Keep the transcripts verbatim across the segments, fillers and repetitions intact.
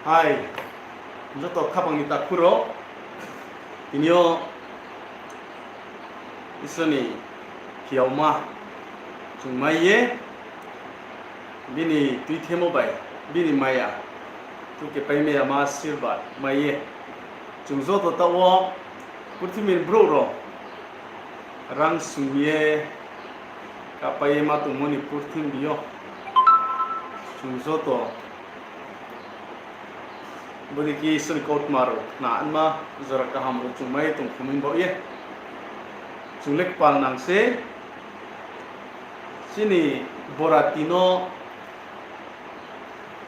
Hai, joto khaphang ni takhu rao, tini yo Isor ni phiaoma chung mai ye, bini tuithemo bai, bini maya, tuke paimai ya ma asirbad mai ye, chung joto taoh wo purthimbi ni brouh rao rang sung ye kapai ye ma tongmo ni purthimbi yo chung joto bodei khe Isor ni kautma rao khna ma jora kaham rao chung mai tong khumui baoh ye, chung le kpal nang se. Chini borati no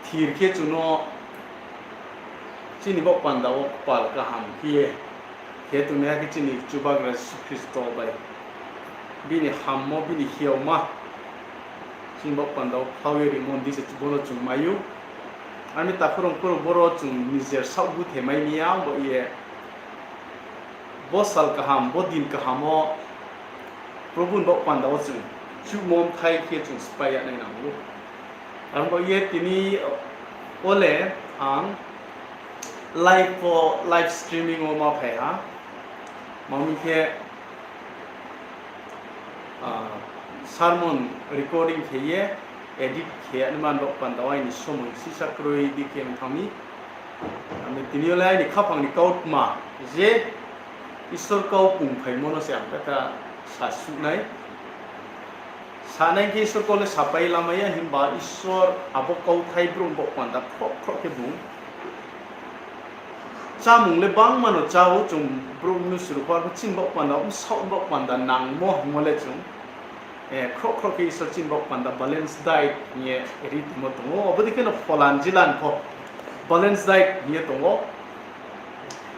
thir khe chung no chini baoh panda wo kpal kaham khe ye khe tongnaiha khe chini Chubagra Jisu Khristo bai bini hammo, bini hiaoma chini baoh panda wo phlau ye rimo di se bo no chung mai ou. Armi takhu rao, khoro boro chung nijer saoh buthe mai mi ya, abo ye bo sal kaham, bo din kaham wo Probhu ni baoh panda wo chung chuhmo bthai khe chung spái ya nai nang ou. Abo ye tini wo le ang live wo, live streaming wo ma phai ha. Mami khe, ah, sermon recording khe ye, edit khe ya ni man baoh panda wo aini somoi sisa kroi di khe ong thanng mi. Ami tini yo le aini khaphang ni kautma je Isor kau pungphaimo no se ang kata sasuh nai. Sanai khe Isor kau le sapai lamai ya, himba Isor abo kauthai brouh baoh panda khroh khroh khe bung chámung le bangma no chá ou, chung brouh mnusu rao pho, arphuh chini baoh panda, bsaoh baoh panda nangmo hingmo le chung, eh, khroh khroh khe Isor chini baoh panda balance diet hing ye ri tongmo tong ou. Abo dei khe no pholan jilan pho balance diet hing ye tong ou.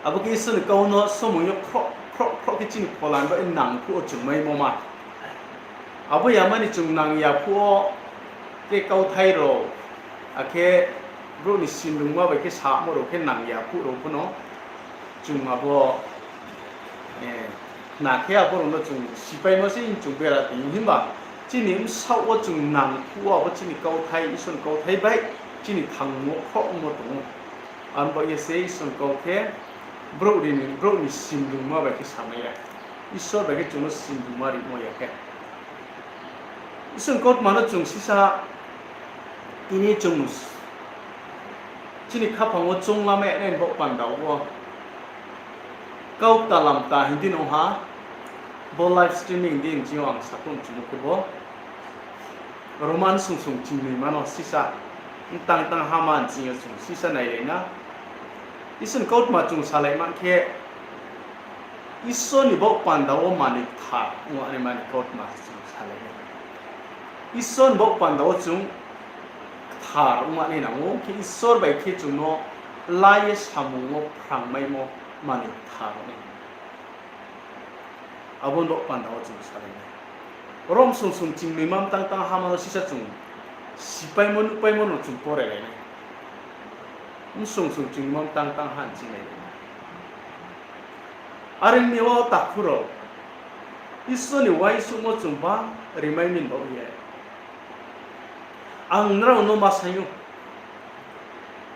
Abo khe Isor ni kau no somoi yo khroh khroh khroh khe chini pholan bai nang phuh wo chung maimo ma. Abo yama ni chung nang ya phuh wo, tre kauthai rao, akhe brouh ni sinrungma bai khe samo rao khe nang ya phuh rao pho no chung abo, eh, khna khe abo rao no chung sipaimo se chung bera tong ou, himba chini bsaoh wo chung nang phuh wo abo chini kauthai, Isor ni kauthai bai chini thangmo khroh ongmo tong ou. Abo ye se Isor ni kau khe brouh ni, brouh ni sinrungma bai khe samai ya. Isor bai khe chung no sinrungma rimo ya khe. Isor ni kautma no chung sisa tini chung chini khaphang wo choung lamai nai ni baoh panda wo kau kta lamta hing di no ha, bo live streaming di nching yo ang sakhouh chungmo khe bo Roman sungsung chingnoima no sisa, tang tang hama nching yo chung sisa nailai na. Isor ni kautma chung salai man khe, Isor ni baoh panda wo manoi kthar ongma ni manoi kautma chung salai nai. Isor ni baoh panda wo chung kthar ongma nai nang ou, khe Isor bai khe chung no la ye samung wo phrangmaimo manoi kthar ong nai. Abo ni baoh panda wo chung salai nai. Rom sungsung chingnoima mtang tang hama no sisa chung sipaimo nuhpaimo no chung porelai nai. Msungsung chingnoima mtang tang ha nching nai. Are ong mi o takhu rao, Isor ni uaingsouhmo chung ba rimai ni baoh ye ang nrao no ma saing ou,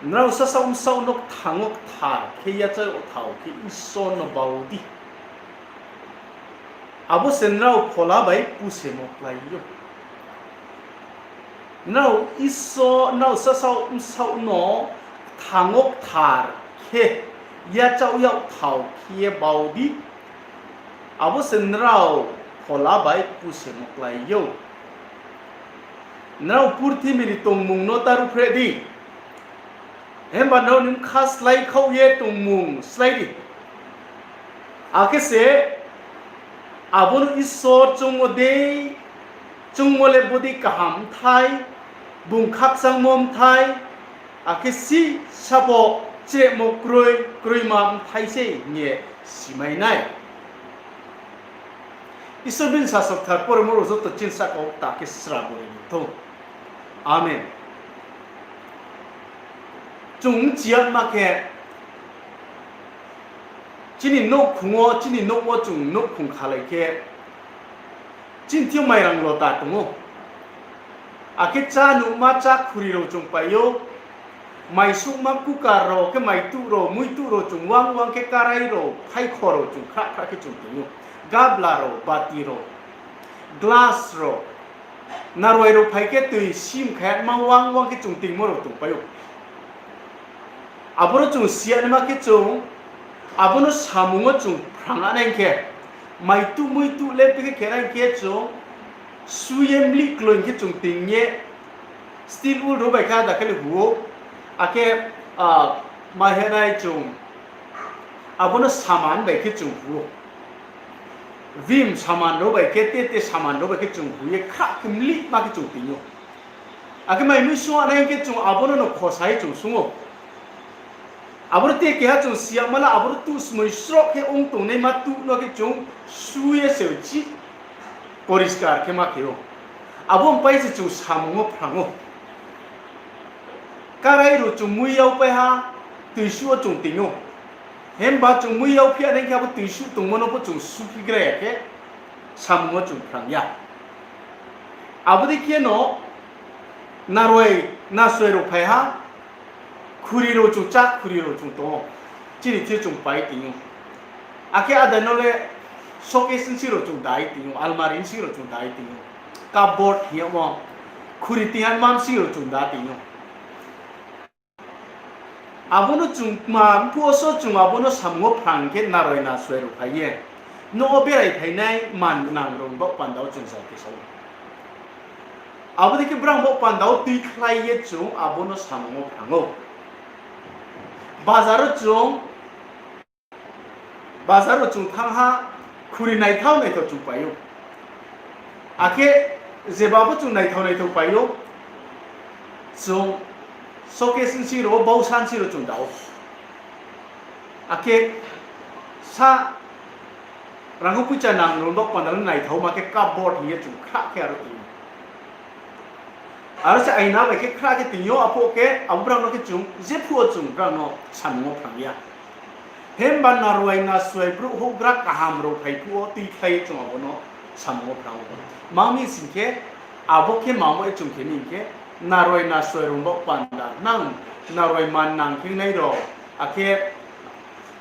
nrao sasaoh bsaoh no kthang wo kthar khe yachaoh thao khe Isor no bau di. Abo se nrao phola bai pusemo klái ou. Nrao Isor, nrao sasaoh bsaoh no kthang wo kthar khe yachaoh yag thao khe ye bau di. Abo se nrao phola bai pusemo klái ou. Nrao purthimbi ni tongmung no ta ruhphreh di. Himba nrao ni bkha slái khaoh ye tongmung slái di. Akhe se abo no Isor choungmo dei, choungmo le bodei kaham bthai, bung khakchangmo bthai, akhe sisa pho chrehmo kroi, kroima bthai sei hing ye simai nai. Isor bini sasao kthar poremo rao joto chini sahka wo ta khe srabo ri ni thou. Amen. Chung bchi yagma khe, chini nouhkhong wo, chini nouh wo chung nouhkhong khalai khe, chini thing yo mairang lota tong ou. Akhe chá nuhma chá khuri rao chung pai ou. Maisuhma cooker rao khe maituh rao, muituh rao chung wang wang khe karai rao, phaikho rao chung khrah khrah khe chung toing ou. Gabla rao, bati rao, glass rao, narwai rao phai khe tui sim khaima wang wang khe chung toingmo rao tongpai ou. Aboro chung siyanaima khe chung, abo no samung wo chung phrang nai khe, maituh muituh le bikhe khe nai khe chung, su ye mlih kloi khe chung toing ye, steel wool rao bai khe ada khe le hu ou, akhe, ma hing nai chung, abo no saman bai khe chung hu ou. Vim saman rao bai khe, te te saman rao bai khe chung hu ye khrah khe mlihma khe chung toing ou. Akhe mai mui sung nai khe chung abo no no khosa ye chung sung ou. Aboro te keha chung siyama la, aboro tuh smoi sroh khe ong tongnaima tuh no khe chung su ye se chi poriskar khe ma khe ou. Abo mpai se chung samung wo phrang ou. Karai rao chung mui yagpai ha, toisuh wo chung toing ou. Himba chung mui yagphi ya nai khe abo toisuh tongmo no pho chung suphi gra ya khe, samung wo chung phrang ya. Abo dei khe no narwai, naswai rao phai ha, khuri rao chung chá, khuri rao chung tong ou. Chini thing chung pai toing ou. Akhe ada no le showcase bsing rao chung dai toing ou, almari bsing rao chung dai toing ou. Cupboard hing yagmo, khuri tingha ma bsing rao chung da toing ou. Abo no chung kma phuh wo so chung abo no samung wo phrang khe narwai naswai rao phai ye, nouh wo berai phainai man nang rao ni baoh panda wo chung sa khe sa ou. Abo dei khe brang baoh panda wo tuikhlai ye chung abo no samung wo phrang ou. Bazar wo chung, bazar wo chung thanng ha, khuri naithao naithao chung pai ou. Akhe jeba bo chung naithao naithao pai ou, chung showcase bsing rao, bausa bsing rao chung da ou. Akhe sa rang wo poicha nang rao ni baoh panda le naithaoma khe cupboard hing ye chung khrah khe aro toing ou. Aro se aina bai khe khrah khe toing ou, aphuh khe abo brang no khe chung, jephuh wo chung brang no samung wo phrang ya. Himba narwai naswai brouh houhgra kaham rao phai phuh wo tuikhlai ye chung abo no samung wo phrang ou. Ma mi sing khe, abo khe mamo ye chung khe ni hing khe, narwai naswai rao ni baoh panda nang, narwai man nang khe nai rao, akhe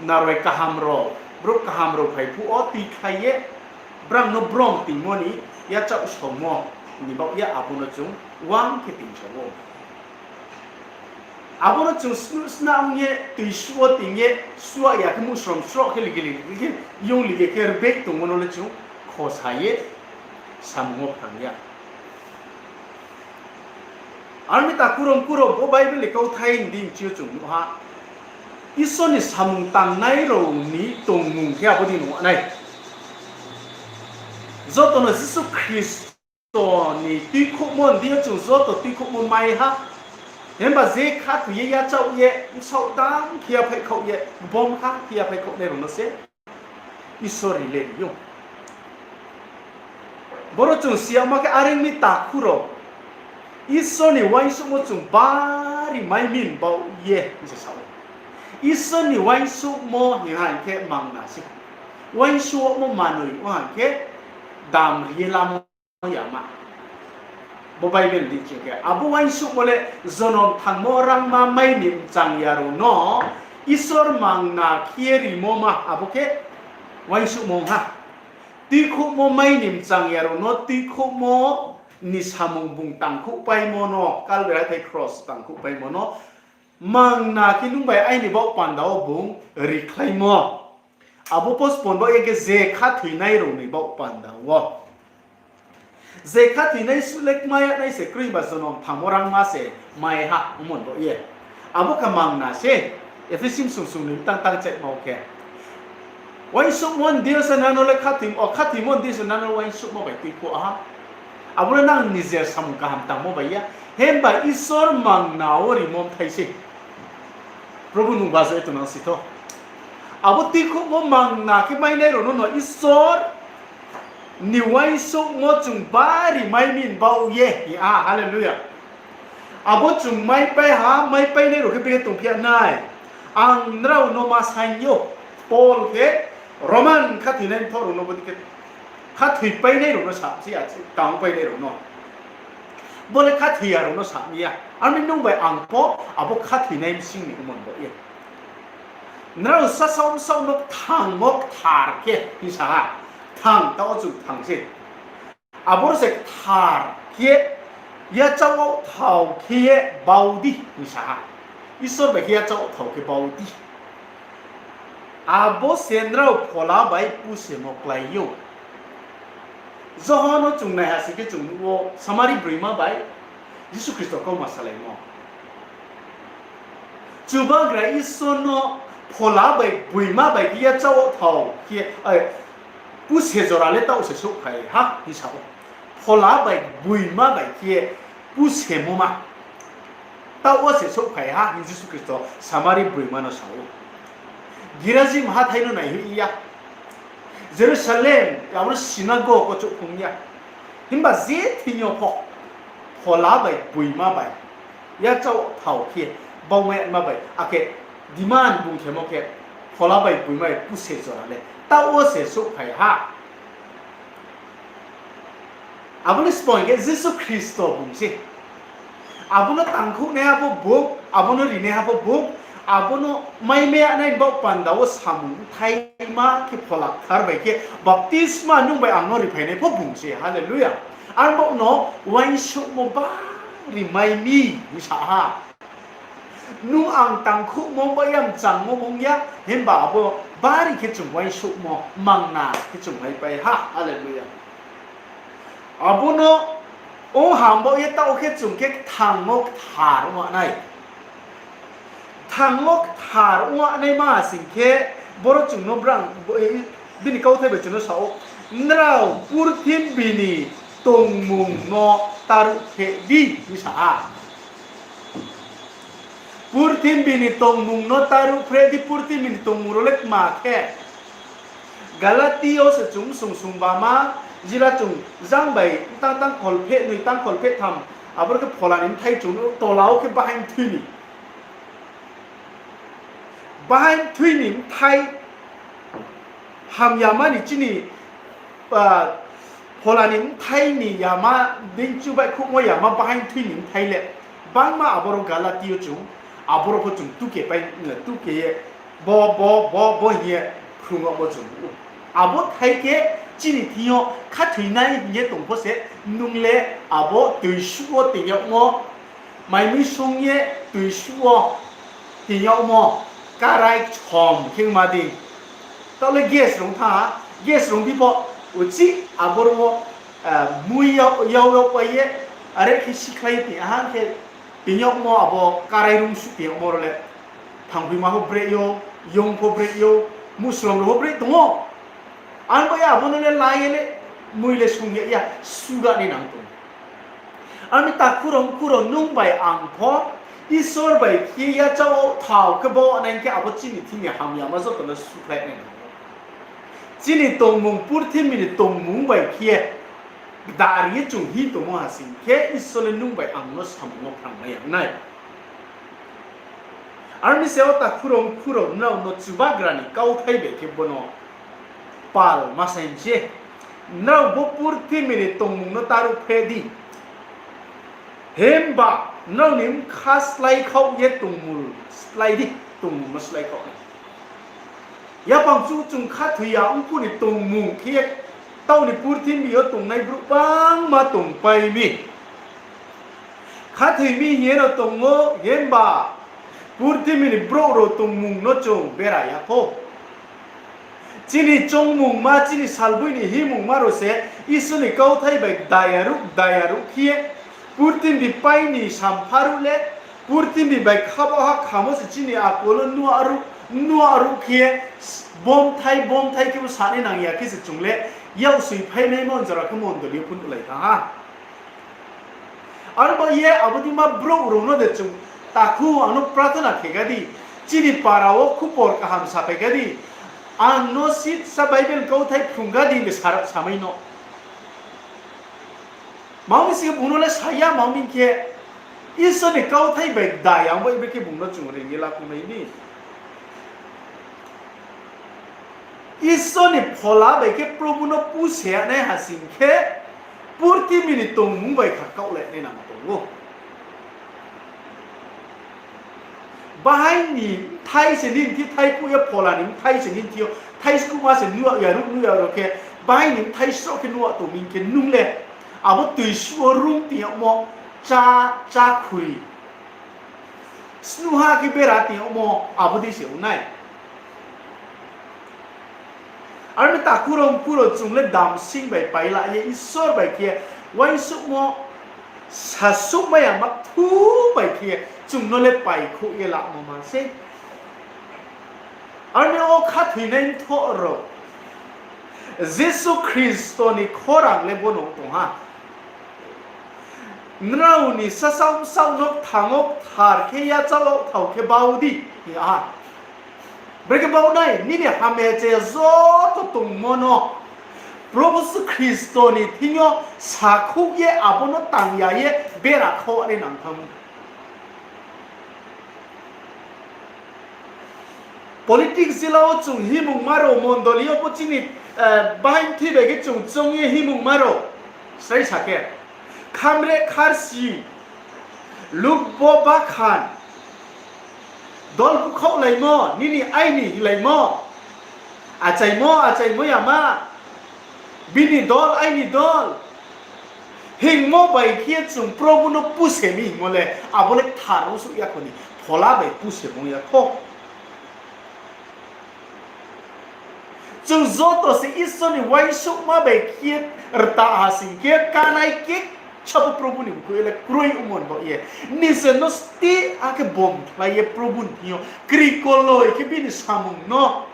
narwai kaham rao, brouh kaham rao phai phuh wo tuikhlai ye, brang no brom toingmo ni yachaoh somo ni baoh ye abo no chung wang khe toing sa ou. Abo no chung snuh sna ong ye, toisuh wo toing ye, suah ya khe muhsrom sroh khe ligi ligi khe, yong ligi khe rbeh tongmo no le chung khosa ye samung wo phrang ya. Aro mi takhu rao mkhu rao, bo Bible ni kauthai ni deing chi yo chung nuh ha. Isor ni samung tangnai rao ni tongmung khe abo dei nuh nai. Joto no Jisu Khristo ni tuikhouhmo ni deing yo chung joto tuikhouhmo mai ha. Himba je khathoi ye yachaoh ye, bsaoh dam khe yaphaihkhaoh ye, gbom kha khe yaphaihkhaoh nai rao no se Isor ri le ri ou. Boro chung siyama khe are ong mi takhu rao, Isor ni uaingsouhmo chung bari mai mi baoh ye se sa ou. Isor ni uaingsouhmo hing ha hing khe mangna se. Uaingsouhmo manoi ong ha hing khe dam ri ye lamo yama. Bo Bible ni deing chi khe, abo uaingsouhmo le jonom thangmo rangma mai ni mchang ya rao no Isor mangna khe ye rimo ma, abo khe uaingsouhmo ong ha. Tuikhouhmo mai ni mchang ya rao no tuikhouhmo ni samung bung tangkhouhpaimo no, Kalbari hathái kros tangkhouhpaimo no, mangna khe nung bai aini baoh panda wo bung rikhlaimo. Abo postpone baoh ye khe je khathoinai rao ni baoh panda wo. Je khathoinai suh le kma ya nai se kroi ba jonom thangmo rangma se mai ha ongmo ni baoh ye. Abo khe mangna se, Ephesi bsung sung ni btang tang chekma wo khe. Uaingsouhmo ni deing yo se nang no le khathoi, o khathoimo ni deing yo se nang no uaingsouhmo bai tuikhouh ha. Abo le nang nijer samung kaham tangmo bai ya. Himba Isor mangna wo rimo bthai se. Probhu nung bajo ye tongnang si tho. Abo tuikhouhmo mangna khe mainai rao no no Isor ni uaingsouhmo chung bari mai mi baoh ye. A, hallelujah. Abo chung maipai ha, maipainai rao khe brekhe tongphi ya nai. Ang nrao no ma saing ou, Paul khe Roman khathoinai mthoh rao no bodei khe khathoipainai rao no sa se, a, tangpainai rao no. Bo le khathoi ya rao no sa mi ya. Ar mi nung bai ang pho abo khathoinai bsing ni ongmo ni baoh ye. Nrao sasaoh bsaoh no kthang wo kthar khe hing sa ha. Kthang, taoh wo chung kthang se. Aboro se kthar khe yachaoh wo thao khe ye bau di hing sa ha. Isor bai khe yachaoh wo thao khe bau di. Abo se nrao phola bai pusemo klái ou. Johon no chung naiha sing khe chung nuh wo Samari broima bai Jisu Khristo kauma salaimo. Chubagra Isor no phola bai gboima bai khe yachaoh wo thao khe, puse jora le taoh se souhphai ha hing sa ou. Phola bai gboima bai khe pusemo ma taoh wo se souhphai ha hing Jisu Khristo Samari broima no sa ou. Gerazim hathái no naihoih ya. Jerusalem, abo no sinagog wo chouhphung ya. Himba je thing yo pho phola bai gboima bai yachaoh thao khe baumai ma bai, akhe demand bung khemo khe phola bai gboima bai puse jora le taoh wo se souhphai ha. Abo ni spoi khe Jisu Khristo bung se. Abo no tangkhouhnaiha pho bung, abo no rinaiha pho bung, abo no maimai ya nai baoh panda wo samung bthai ma khe phola kthar bai khe baptisma nung bai ang no riphainai pho bung se. Hallelujah. Arbaoh no uaingsouhmo bari mai mi hing sa ha. Nung ang tangkhouhmo bai ya mchangmo ong ya, himba abo bari khe chung uaingsouhmo mangna khe chung maipai ha. Hallelujah. Abo no ong ham baoh ye taoh khe chung khe kthang wo kthar ong nai. Kthang wo kthar ong nai ma sing khe, boro chung no brang, bini kauthai bai chung no sa ou, nrao purthimbi ni tongmung no taruh phreh di hing sa ha. Purthimbi ni tongmung no taruh phreh di, purthimbi ni tongmung rao le tma khe. Galati yo se chung sung sung bama, jila chung jang bai tang tang kholpheh noi, tang kholpheh tham, aboro khe phola ni bthai chung no tola wo khe bahai mthui ni. Bahai mthui ni bthai hamyama ni chini, phola ni bthai ni yama, dei chubaih khouhmo yama bahai mthui ni bthai le. Bangma aboro Galati yo chung, aboro pho chung tuke pai, tuke ye, bo, bo, bo, bo hing ye phrung yagmo chung. Abo thai khe chini thing yo khathoinai hing ye tong pho se, nung le abo toisuh wo toing yagmo, mai mui sung ye toisuh wo toing yagmo, karai kchom khe ma di. Taoh le gas rung tha, gas rung di pho, uchih aboro wo, mui yag, yag yag pai ye, are khe sikhlai ye toing, aha khe toing yagmo abo karai rung suh toing yagmo rao le. Thangphoima pho breh yo, yong pho breh yo, muslom rao pho breh tong ou. Ang bai abo no le la ye le, mui le sung ya ya, suga ni nang tong. Ani takhu rao, mkhu rao, nung bai ang pho, Isor bai khe yachaoh wo thao khe baoh nai khe abo chini thing ni hamyama joto no sukhlai nai nang. Chini tongmung, purthimbi ni tongmung bai khe, dari ye chung hing tongmo ha sing khe, Isor le nung bai ang no samung wo phrang mai ya nai. Armi se o takhu rao, mkhu rao, nrao no Chubagra ni kauthai bai khe bo no pal ma sai mi se. Nrao bo purthimbi ni tongmung no taruh phreh di. Himba nrao ni bkha slái khaoh ye tongmung slái di, tongmung no slái khaoh nai. Yaphang chu chung khathoi ya ongphuh ni tongmung khe ye, taoh ni purthimbi yo tongnai brouh bangma tongpai mi. Khathoi mi hing ye no tong ou, himba purthimbi ni brouh rao tongmung no chung bera ya pho. Chini choungmungma, chini salboi ni himungma rao se Isor ni kauthai bai daya ruh, daya ruh khe ye, purthimbi pai ni sampha ruh le, purthimbi bai khabaoh ha khamo se chini akol wo nua ruh, nua ruh khe ye, bomthai, bomthai khe bo sanai nang ya khe se chung le, yaksoi phainaimo jora khe mondoli yo phunulai thanng ha. Aro ba ye abo dima brouh rao no de chung, takhu ang no prathona khe ga di, chini para wo khupor kaham saphai ga di, ang no sisa Bible kauthai phrung ga di hing de sa, samai no. Mao mi si khe bung no le sa ya, mao mi khe Isor ni kauthai bai daya ong bo ibe khe bung no chung reing ye laphung nai ni. Isor ni phola bai khe Probhu no puse nai ha sing khe, Purthimbi ni tongmung bai kha kaohlai nai nang tong ou. Bahai ni bthai se nini thing thai kuh ye, phola ni bthai se nini thing yo thai skuhma se nuh ya, ruh nuh ya rao khe, bahai ni bthai sroh khe nuh ya tong mi khe nung le abo toisuh wo rung tong yagmo chá, chá khuri, snuha khe bera tong yagmo abo dei se ong nai. Aro ni takhu rao mkhu rao, chung le damsing bai paila ye Isor bai khe uaingsouhmo sasuhmai ya ma thu bai khe chung no le paikhouh ye lamo ma sei. Aro ni o khathoinai mthoh rao, Jisu Khristo ni khorang le bo no tong ha. Nrao ni sasaoh bsaoh no kthang wo kthar khe yachaoh yagthao khe bau di, hing ha. Brekhe bau nai, nini hamya chaya joto tongmo no Probhu Jisu Khristo ni thing yo sakhouh ye abo no tang ya ye bera khaoh nai nang thanng ou. Politics jila wo chung himungma rao, mondoli yo pho chini, eh, bahai mthoi bai khe chung choung ye himungma rao, srai sa khe, khamre kharsi, lukbo bakhan, dol bukhaohlaimo, nini aini hinglaimo, achaimo, achaimo yama, bini dol, aini dol hingmo bai khe chung Probhu no puse mi hingmo le, abo le kthar ong souh ya kho ni, phola bai pusemo ya kho. Chung joto se Isor ni uaingsouhma bai khe rta ha sing khe, kanai khe sabo Probhu ni mkoih le kroi ongmo ni baoh ye. Nise no steh akhe bomkhlai ye Probhu ni thing yo krikoloi khe bini samung no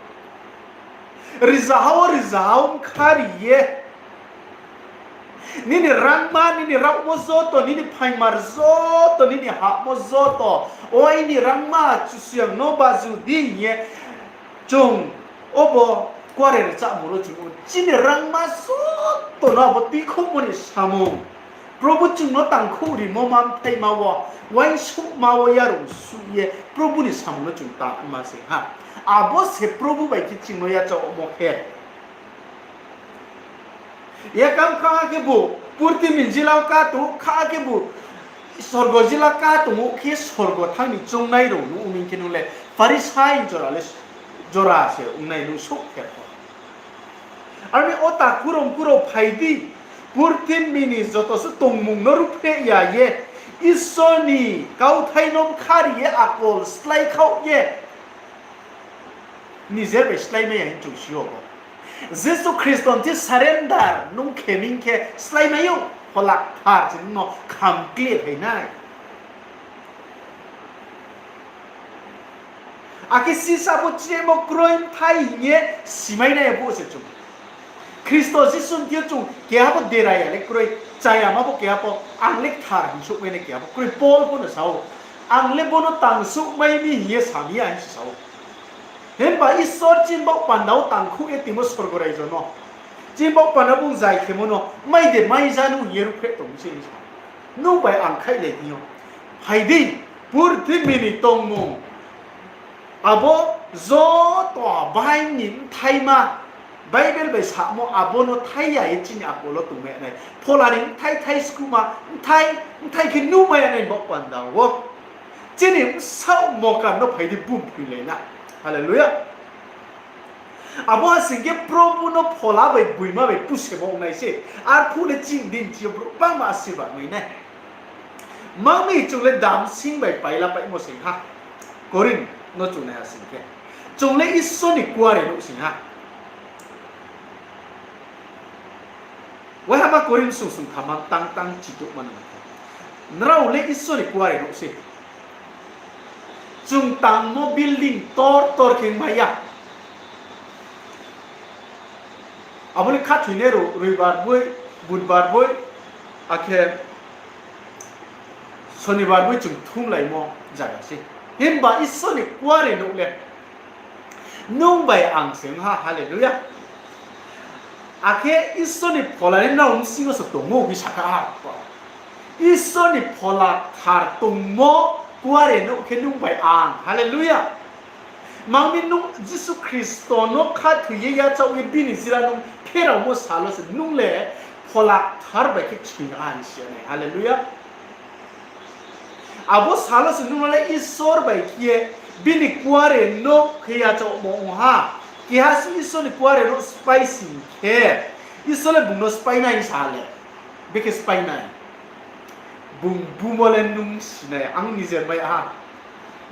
rizaha wo, rizaha wo mkhari ye. Nini rangma, nini raohmo joto, nini phaingmar joto, nini hahmo joto, o aini rangma, Kchusoyang no baju di hing ye chung obo kuare rchamung ro chung ou. Chini rangma joto no abo tuikhouhmo ni samung, Probhu chung no tangkhouh rimo ma mthaima wo, uaingsouhma wo yarung suh ye Probhu ni samung no chung tangma se ha. Abo se Probhu bai khe chung no yachaohmo khe. Yakam kha khebu purthimbi jila wo ká tong ou, kha khebu sorgo jila ká tong ou khe, sorgo thanng ni choungnai rao nuh ong mi khe nung le Pharisai jora le, jora se ongnai nung souh khe pho. Aro ni o takhu rao mkhu rao, phai di, purthimbi ni joto se tongmung no ruhphreh ya ye, Isor ni kauthai no mkhari ye akol slái khaoh ye, nijer bai sláimai ya hing chung si ou bo. Jisu Khristo ni thing surrender nung khe mi khe sláimai ou, Phola Kthar se nung no kham kle phai nai. Akhe sisa pho chrehmo kroi bthai hing ye simai nai ya bo se chung. Khristo Jisu ni thing yo chung keha pho dera ya le kroi, chayama pho keha pho, ang le kthar hing souhmai nai keha pho kroi. Paul pho no sa ou, ang le bo no tang souhmai mi hing ye sa mi ya hing se sa ou. Himba Isor chini baoh panda wo tangkhouh ye tongmo sorgo raijo no, chini baoh panda bung zai khemo no mai de mai ja nu hing ye ruhphreh tong mi se hing sa. Nung bai ang khaihlai thing yo, phai di, purthimbi ni tongmung, abo joto bahai ni bthaima, Bible bai samo abo no thai ya ye chini akol wo tongmai ya nai. Phola ni bthai thai skuhma, bthai, bthai khe nuhmai ya nai baoh panda wo. Chini bsaoh mokam no phai di bum phuilai na. Hallelujah. Abo ha sing khe Probhu no phola bai gboima bai pusemo ong nai se. Arphuh le chini din chi yo brouh gbangma asirbad mai nai. Mang mi chung le damsing bai paila paimo sing ha. Korinth no chung nai ha sing khe, chung le Isor ni kuarenouh sing ha. Waiha ma Korinth sung sung thamma tang tang chitouh ma nang khe, nrao le Isor ni kuarenouh se. Chung tangmo building tor tor khe ongmai ya. Abo le khathoinai rao Roibar boi, Budbar boi, akhe Sonibar boi chung thumlaimo zaga se. Himba Isor ni kuarenouh le nung bai ang se ong ha, hallelujah. Akhe Isor ni phola le nrao bsing yo se tongmo hing sakha ha. Isor ni Phola Kthar tongmo kuarenouh khe nung bai ang, hallelujah. Mang mi nung Jisu Khristo no khathoi ye yachaoh ye bini jila nung pheraomo sal wo se nung le Phola Kthar bai khe kching ha hing si ya nai. Hallelujah. Abo sal wo se nung no le Isor bai khe ye bini kuare nouh khe yachaohmo ong ha. Keha se Isor ni kuare nouh spái sing khe, Isor le bung no spái nai sa le, bekhe spái nai. Bung bumo le nung si nai, ang nijer mai ha.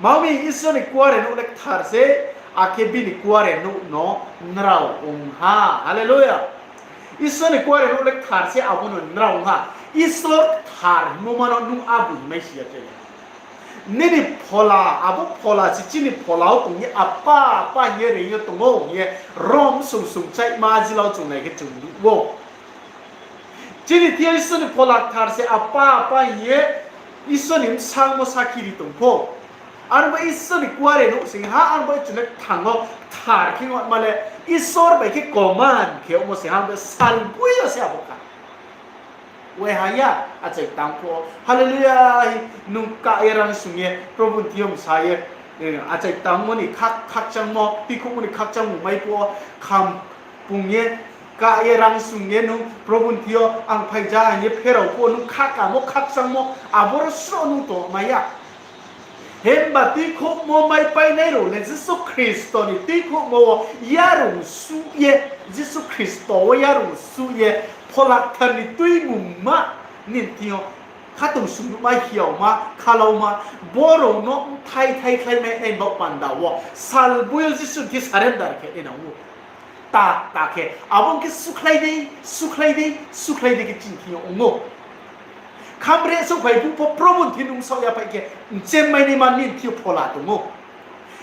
Mami Isor ni kuare nouh le kthar se, akhe bini kuare nouh no nrao ong ha. Hallelujah. Isor ni kuare nouh le kthar se, abo no nrao ong ha. Isor kthar hingmo ma no nung abo himai si ya khe. Nini phola, abo phola se chini phola wo tong ye apa, apa hing ye reing ye tong ou hing ye Rom sung sung chaima jila wo chung nai khe chung nuh ou. Chini thing yo Isor ni phola kthar se apa, apa hing ye Isor ni bsangmo sakhi ri tong pho. Aro bo Isor ni kuare nouh sing ha, aro bo chung le kthang wo kthar khe ongma le Isor bai khe command khe ongmo sing ha, bo salboi yo se abo kha. Waiha ya, achai tang pho, hallelujah, nung kah ye rang sung ye, Probhu ni thing yo msa ye, achai tangmo ni khak-, khakchangmo, tuikhouhmo ni khakchangmo mai pho, kham pung ye, kah ye rang sung ye nung Probhu ni thing yo ang phai ja hing ye pherao pho, nung khakamo, khakchangmo, aboro sroh nung tongmai ya. Himba tuikhouhmo maipainai rao le Jisu Khristo ni tuikhouhmo wo yarung suh ye, Jisu Khristo wo yarung suh ye, phola kthar ni tuimungma ni thing yo khatungsung nuhmai hiaoma, khalaoma, borao no bthai thaikhlai mai nai baoh panda wo salboi yo Jisu khe surrender khe nai nang ou. Ta, ta khe, abo ong khe sukhlai dei, sukhlai dei, sukhlai dei khe chini thing yo ong ou. Khamre souhphai phuh pho Probhu ni thing nung saoh ya phai khe, mchemmainaima nini thing yo phola tong ou.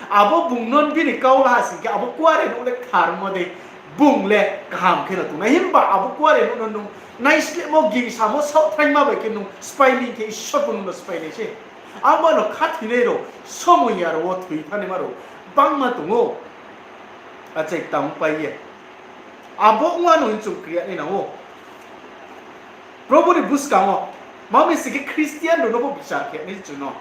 Abo bung no bini kau la ha sing khe, abo kuare nouh le ktharmo dei, bung le kaham khe no tong nai. Himba abo kuare nouh no nung naislehmo, gingsamo, saohthaima bai khe nung spái ni khe Isor pho nung no spái nai se. Abo no khathoinai rao, somoing ya rao wo thoi thanaima rao bangma tong ou. Achai tangpai ye. Abo ongma no hing chung kri ya nai nang ou. Probhu ni buskang wo, mami sing khe Christian rao no bo bichar khe nai chung no.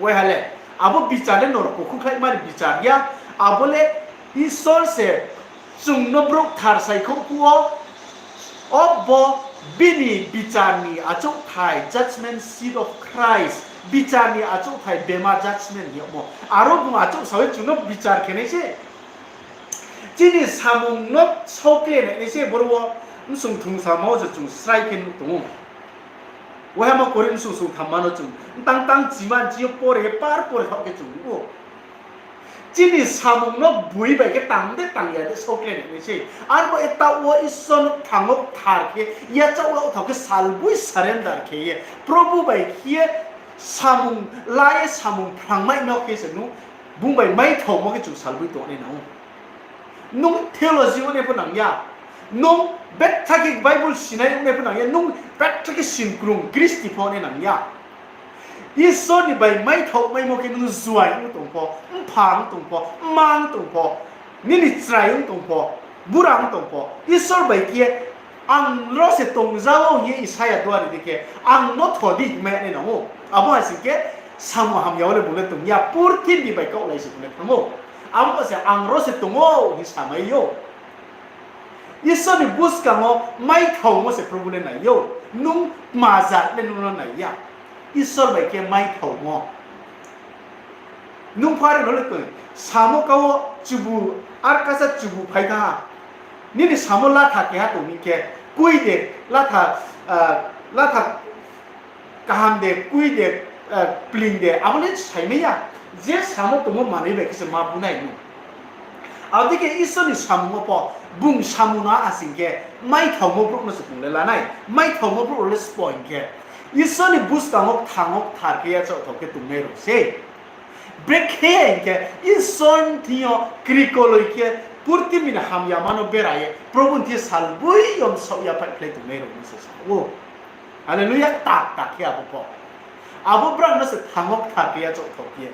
Waiha le, abo bichar le norok kukhungkhlaima ni bichar ya, abo le Isor se chung no brouh kthar saikhouh phuh wo, obo bini bichar ni achouhthai, judgment seat of Christ, bichar ni achouhthai bema judgment hing yagmo. Aro bung achouh sa ye chung no bichar khe nai se. Chini samung no saokle nai nai se boro wo, bsung thungsama wo se chung srai khe nuh tong ou. Waiha ma Korinth bsung sung thamma no chung tang tang chima chi yo pore ye par pore thaoh khe chung nuh ou. Chini samung no boi bai khe tang de tang ya de saokle nai nai se. Arbo e taoh wo Isor no kthang wo kthar khe, yachaoh wo thao khe salboi surrender khe ye, Probhu bai khe ye samung la ye samung phrangmai no khe se nung, bung bai maithaomo khe chung salboi tong nai nang ou. Nung theology ong nai pho nang ya. Nung betha khe Bible sinai ong nai pho nang ya. Nung betha khe sinkrung Christian pho ong nai nang ya. Isor ni bai maithaoh maimo khe nung juai ong tong pho, mpha ong tong pho, mma ong tong pho, nini chrai ong tong pho, bura ong tong pho, Isor bai khe ang ro se tongja ou hing ye Isaia duari di khe, ang no tho di hingmai nai nang ou. Abo hai sing khe, samung hamya wo le bung le tong ya, purthimbi bai kaohlai se bung le thanng ou. Abo se ang ro se tong ou hing samai ou. Isor ni buskang wo maithaomo se Probhu le nai ou. Nung tma jat le nung no nai ya. Isor bai khe maithaomo. Nung phare no le tong, samo ka wo chubu, ar kasa chubu phai thanng ha. Nini samo latha keha tong mi khe, kui de, latha, latha kaham de, kui de, pling de, abo le saimai ya. Je samo tongmo manoi bai khe se ma bu nai nung. Abo dei khe Isor ni samung wo pho, bung samung no asing khe, maithaomo brouh no se bung le la nai, maithaomo brouh rao le sbo hing khe, Isor ni buskang wo kthang wo kthar khe yachaoh thao khe tongnai rao se. Brekhe hing khe, Isor ni thing yo krikoloi khe, purthimbi ni hamyama no bera ye, Probhu ni thing yo salboi yo bsaoh ya phaikhlai tongnai rao no se sa ou. Hallelujah, tak tak khe abo pho. Abo brao no se kthang wo kthar khe yachaoh thao khe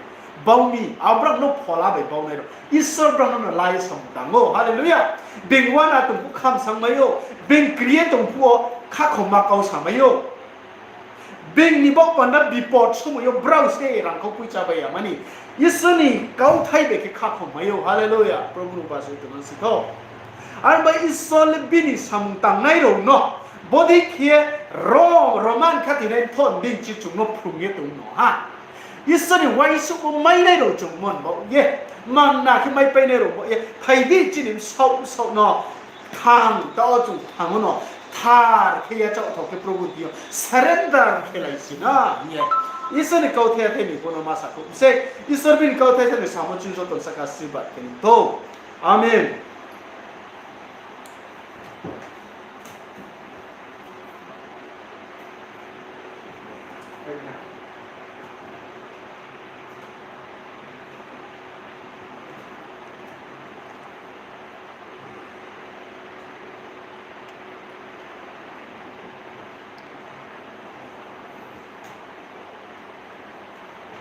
bau mi, abo brao no phola bai baunai rao. Isor brao no no la ye samung tang ou. Hallelujah. Being uana tong phuh khamsang mai ou. Being kri ye tong phuh wo khakhomma kau samai ou. Being ni baoh panda bipot somoi yo brao se rangkhau poicha bai ya mani. Isor ni kauthai bai khe khakhom mai ou. Hallelujah. Probhu no bachoi tongna si thou. Arba Isor le bini samung tangnai rao no Bodei khe ye Rom, Roman khathoinai mthoh ni bini chichung no phrung ye tong no ha. Isor ni uaingsouhmo mainai rao chung mon baoh ye, manna khe maipainai rao baoh ye, phai di chini bsaoh bsaoh no, thang, taoh wo chung thang wo no, thar khe yachaoh thao khe Probhu thing yo surrender khe lai si na hing ye. Isor ni kauthai thai ni bo no ma sakhouh se, Isor bini kauthai thai ni samo chung joto saka ashirbad khe ni thou. Amen.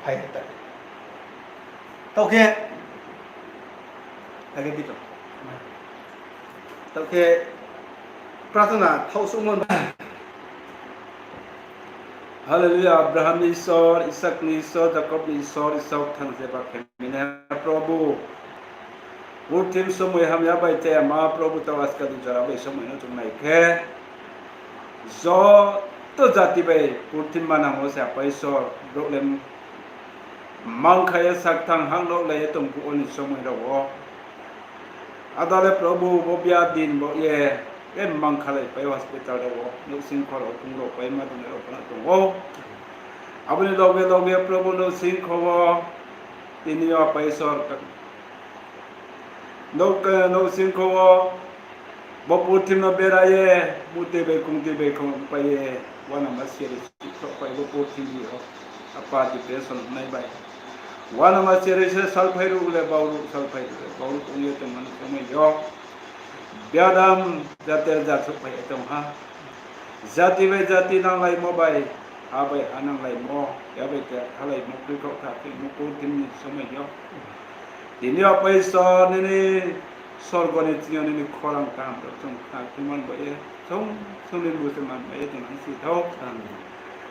Phai ta. Taoh khe, age bito. Taoh khe, prarthana thaoh suhmo. Hallelujah, Abraham ni Isor, Isak ni Isor, Jakob ni Isor, Isor thangjeba khe mine Probhu. Purthim somoi hamya bai chaya ma Probhu, taoh askal ni jora bai somoi no chung nai khe, joto jati bai purthim manang wo se Apa Isor, brouh le mangkha ye sakthang hang lohlai ye tong phuh wo ni somoi rao wo. Ada le Probhu bo biadin baoh ye, e mangkhalai pai hospital rao wo, nouhsingkho rao, pung rao pai ma tongnai rao pho no tong ou. Abo ni loge loge Probhu nouhsingkho wo, tini yo Apa Isor, nouh, nouhsingkho wo, bo purthim no bera ye, mutoi bai kongtoi bai kong pai ye, uanama siari si khroh pai bo purthim yo. Apa depression nai bai. Uanama siari se salphai ruh le bau ruh, salphai ruh le bau ruh ong ye tongmo ni somoi yo. Biadam jater jat souhphai ye tong ha. Jati bai jati nanglaimo bai, ha bai ha nanglaimo, keha bai keha khalaimo, kroi khaoh kha khe mo purthim ni somoi yo. Tini yo Apa Isor nini sorgo ni thing yo nini khorang kaham rao chung khna khe man bai ye, chung, chung ni busu man bai ye chung nang si thou.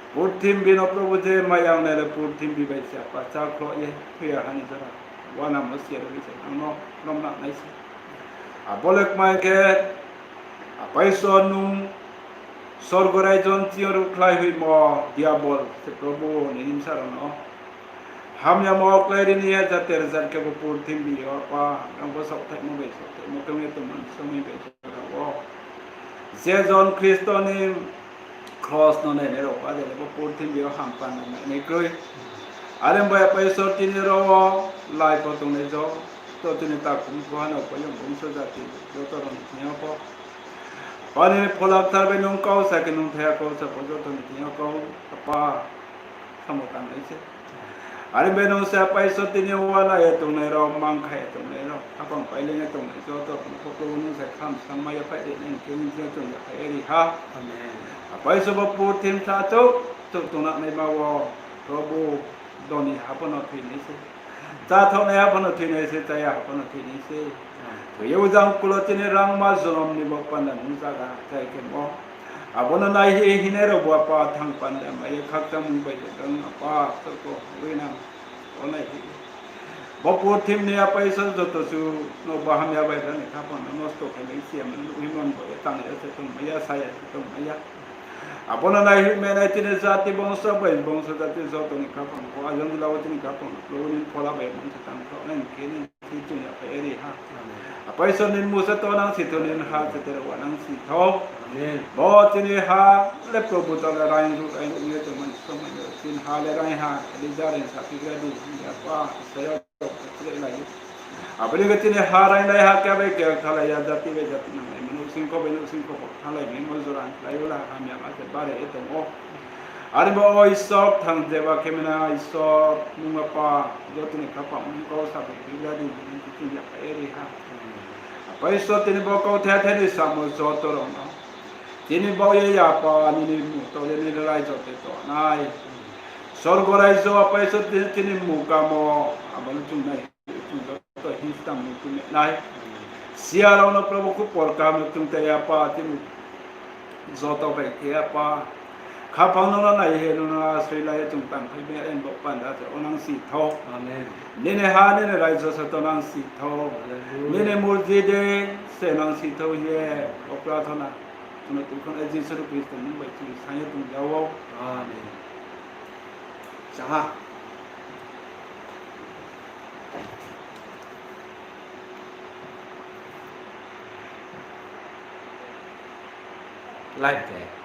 Purthimbi no Probhu je maya ong nai le purthimbi bai se Apa chákhloh ye, thoi ya ha ni jora. Uanamo siari bai se nang no lomna nai se. Abo le kmai khe, Apa Isor nung sorgo raijo ni thing yo ruhkhlai hoihmo Diabol se Probhu nini bsa rao no hamyamo klái ri ni ye jater jat khe bo purthimbi yo Apa, nang bo saohthaihmo bai saohthaihmo khe ong ye tongmo ni somoi bai jora wo. Je jon Khristo ni kros no nainai rao ba de le bo purthimbi yo ham panda nainai kroi. Are bai Apa Isor tini rao wo lai pho tongnai joto chini takhu pho hano pho yong bungso jati joto rao ni thing yo pho, Apa nini Phola Kthar bai nung kau sa khe nung thaya kau sa pho joto ni thing yo kau, Apa, samung tangnai se. Are bai nung se Apa Isor tini yo uana ye tongnai rao, mangkha ye tongnai rao, khaphang paileng ye tongnai joto rao no pho Probhu nung se kham sangma yaphaih ri nai hing khe nini thing yo chung yaphaih ye ri ha. Apa Isor bo purthim sa chouh chouh tongna naima wo, Probhu, doni ha pho no thoi nai se. Cháthaohnaiha pho no thoi nai se, cháya ha pho no thoi nai se. Thoi ye ujang kulo chini rangma jonom ni bo panda nung zaga chai khemo. Abo no naihi hinai rao bo Apa thang panda mai ye khakchangmung bai ye rang Apa sorgo rinang. O naihi. Bo purthim ni Apa Isor joto suh no bo hamya bai rani khaphang no nosto khe nai siya mani nuhhimon bo ye tang ya se tongmai ya, sa ya se tongmai ya. Abo no naihi menai chini jati bongso bai bongso jati joto ni khaphang pho, ajang jila wo chini khaphang no Probhu nini Phola bai bongso tang khe nai hing khe nini thing chung yaphaih ye ri ha. Apa Isor nini mung se tonang si thou, nini ha se tera uanang si thou. Bo chini ha le Probhu taoh le raing ruh raing ruh ye tongmani somoi yo chini ha le raing ha, Elija raing saphigra di hing ye Apa Isaia rao khe lai ou. Abo ni khe chini ha rainglai ha, keha bai keha kthalai ya, jati bai jati nanglai, nouhsingkho bai nouhsingkho pho kthalai maimo jora ni klái yo la hamyama se bare ye tong ou. Are bo o Isor thangjeba khe mena Isor nung Apa, joto ni khaphang nung kau sa bai phigra di hing ye chini yaphaih ye ri ha. Apa Isor tini bo kauthai thai ni samo joto rao no chini baoh ye ya Apa nini mmung tau ye nini raijo te tongnai. Sorgo raijo Apa Isor tini, tini mmung kamo, abo no chung nai, chung joto hingstam ni chung nai. Siya rao no Probhu khupor kaham no chung te Apa tini joto bai khe Apa. Khaphang nung no nai ye nung no asroi lai ye chung tangphai mi, are bo panda se onang si thou. Nini ha nini raijo se tonang si thou. Nini murji de se nang si thou hing ye o prarthana Ano tongkhon Jisu Khristo ni mmung bai chung saing ye tong jao. Amen. Chá ha. Live khe.